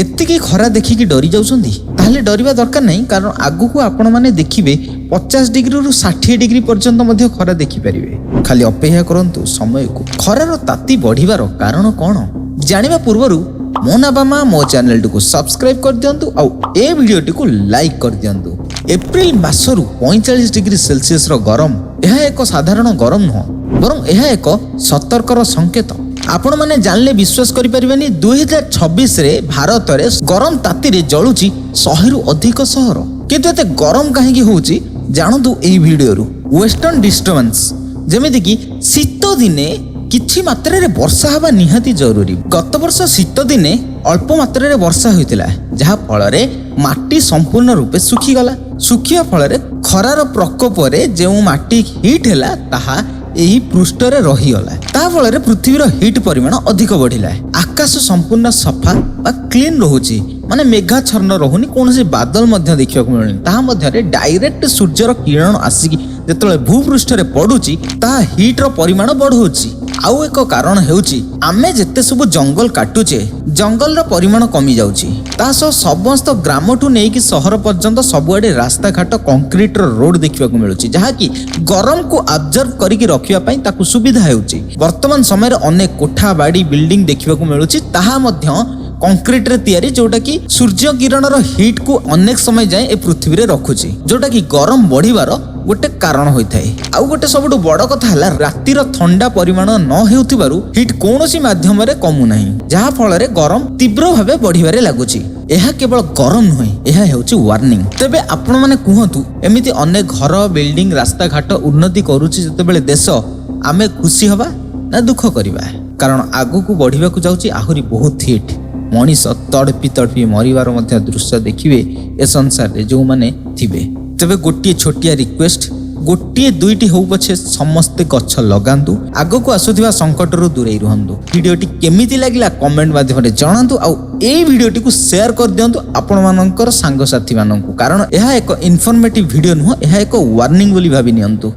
ଏତିକି ଖରା ଦେଖିକି ଡରି ଯାଉଛନ୍ତି? ତାହେଲେ ଡରିବା ଦରକାର ନାହିଁ, କାରଣ ଆଗକୁ ଆପଣମାନେ ଦେଖିବେ 50 ଡିଗ୍ରୀରୁ 60 ଡିଗ୍ରୀ ପର୍ଯ୍ୟନ୍ତ ମଧ୍ୟ ଖରା ଦେଖିପାରିବେ। ଖାଲି ଅପେକ୍ଷା କରନ୍ତୁ ସମୟକୁ। ଖରାର ତାତି ବଢ଼ିବାର କାରଣ କ'ଣ ଜାଣିବା ପୂର୍ବରୁ ମୋ ନା ବାମା, ମୋ ଚ୍ୟାନେଲଟିକୁ ସବସ୍କ୍ରାଇବ କରିଦିଅନ୍ତୁ ଆଉ ଏ ଭିଡ଼ିଓଟିକୁ ଲାଇକ୍ କରିଦିଅନ୍ତୁ। ଏପ୍ରିଲ ମାସରୁ 45 ଡିଗ୍ରୀ ସେଲସିୟସର ଗରମ, ଏହା ଏକ ସାଧାରଣ ଗରମ ନୁହଁ, ବରଂ ଏହା ଏକ ସତର୍କର ସଂକେତ। ଆପଣମାନେ ଜାଣିଲେ ବିଶ୍ୱାସ କରିପାରିବେନି, 2026ରେ ଭାରତରେ ଗରମ ତାତିରେ ଜଳୁଛି 100ରୁ ଅଧିକ ସହର। କିନ୍ତୁ ଏତେ ଗରମ କାହିଁକି ହେଉଛି, ଜାଣନ୍ତୁ ଏହି ଭିଡ଼ିଓରୁ। ୱେଷ୍ଟର୍ଣ୍ଣ ଡିଷ୍ଟର୍ବାନ୍ସ, ଯେମିତିକି ଶୀତ ଦିନେ କିଛି ମାତ୍ରାରେ ବର୍ଷା ହେବା ନିହାତି ଜରୁରୀ। ଗତ ବର୍ଷ ଶୀତ ଦିନେ ଅଳ୍ପ ମାତ୍ରାରେ ବର୍ଷା ହୋଇଥିଲା, ଯାହା ଫଳରେ ମାଟି ସମ୍ପୂର୍ଣ୍ଣ ରୂପେ ଶୁଖିଗଲା। ଶୁଖିବା ଫଳରେ ଖରାର ପ୍ରକୋପରେ ଯେଉଁ ମାଟି ହିଟ୍ ହେଲା, ତାହା ଏହି ପୃଷ୍ଠରେ ରହିଗଲା। ତା ଫଳରେ ପୃଥିବୀର ହିଟ୍ ପରିମାଣ ଅଧିକ ବଢିଲା। ଆକାଶ ସମ୍ପୂର୍ଣ୍ଣ ସଫା ବା କ୍ଲିନ୍ ରହୁଛି, ମାନେ ମେଘାଚ୍ଛନ୍ନ ରହୁନି, କୌଣସି ବାଦଲ ମଧ୍ୟ ଦେଖିବାକୁ ମିଳୁନି। ତାହା ମଧ୍ୟରେ ଡାଇରେକ୍ଟ ସୂର୍ଯ୍ୟର କିରଣ ଆସିକି ଯେତେବେଳେ ଭୂପୃଷ୍ଠରେ ପଡୁଛି, ତାହା ହିଟ୍ର ପରିମାଣ ବଢଉଛି। ଆଉ ଏକ କାରଣ ହେଉଛି, ଆମେ ଯେତେ ସବୁ ଜଙ୍ଗଲ କାଟୁଛେ, ଜଙ୍ଗଲର ପରିମାଣ କମି ଯାଉଛି। ତା ସହ ସମସ୍ତ ଗ୍ରାମଠୁ ନେଇକି ସହର ପର୍ଯ୍ୟନ୍ତ ସବୁଆଡେ ରାସ୍ତାଘାଟ କଂକ୍ରିଟର ରୋଡ ଦେଖିବାକୁ ମିଳୁଛି, ଯାହାକି ଗରମକୁ ଆବଜର୍ଭ କରିକି ରଖିବା ପାଇଁ ତାକୁ ସୁବିଧା ହେଉଛି। ବର୍ତ୍ତମାନ ସମୟରେ ଅନେକ କୋଠା ବାଡି, ବିଲ୍ଡିଂ ଦେଖିବାକୁ ମିଳୁଛି, ତାହା ମଧ୍ୟ କଂକ୍ରିଟରେ ତିଆରି, ଯୋଉଟା କି ସୂର୍ଯ୍ୟ କିରଣର ହିଟ୍କୁ ଅନେକ ସମୟ ଯାଏଁ ଏ ପୃଥିବୀରେ ରଖୁଛି, ଯୋଉଟା କି ଗରମ ବଢିବାର ଗୋଟେ କାରଣ ହୋଇଥାଏ। ଆଉ ଗୋଟେ ସବୁଠୁ ବଡ କଥା ହେଲା, ରାତିର ଥଣ୍ଡା ପରିମାଣ ନ ହେଉଥିବାରୁ ହିଟ୍ କୌଣସି ମାଧ୍ୟମରେ କମୁନାହିଁ, ଯାହା ଫଳରେ ଗରମ ତୀବ୍ର ଭାବେ ବଢିବାରେ ଲାଗୁଛି। ଏହା କେବଳ ଗରମ ନୁହେଁ, ଏହା ହେଉଛି ୱାର୍ଣ୍ଣିଂ। ତେବେ ଆପଣମାନେ କୁହନ୍ତୁ, ଏମିତି ଅନେକ ଘର, ବିଲ୍ଡିଂ, ରାସ୍ତାଘାଟ ଉନ୍ନତି କରୁଛି ଯେତେବେଳେ ଦେଶ, ଆମେ ଖୁସି ହବା ନା ଦୁଃଖ କରିବା? କାରଣ ଆଗକୁ ବଢିବାକୁ ଯାଉଛି ଆହୁରି ବହୁତ ହିଟ୍। ମଣିଷ ତଡ଼ପି ତଡ଼ପି ମରିବାର ମଧ୍ୟ ଦୃଶ୍ୟ ଦେଖିବେ ଏ ସଂସାରରେ ଯେଉଁମାନେ ଥିବେ। ତେବେ ଗୋଟିଏ ଛୋଟିଆ ରିକ୍ୱେଷ୍ଟ, ଗୋଟିଏ ଦୁଇଟି ହଉ ପଛେ ସମସ୍ତେ ଗଛ ଲଗାନ୍ତୁ, ଆଗକୁ ଆସୁଥିବା ସଙ୍କଟରୁ ଦୂରେଇ ରୁହନ୍ତୁ। ଭିଡ଼ିଓଟି କେମିତି ଲାଗିଲା କମେଣ୍ଟ ମାଧ୍ୟମରେ ଜଣାନ୍ତୁ ଆଉ ଏଇ ଭିଡ଼ିଓଟିକୁ ସେୟାର କରିଦିଅନ୍ତୁ ଆପଣମାନଙ୍କର ସାଙ୍ଗସାଥିମାନଙ୍କୁ, କାରଣ ଏହା ଏକ ଇନଫର୍ମେଟିଭ ଭିଡ଼ିଓ ନୁହଁ, ଏହା ଏକ ୱାର୍ଣ୍ଣିଂ ବୋଲି ଭାବି ନିଅନ୍ତୁ।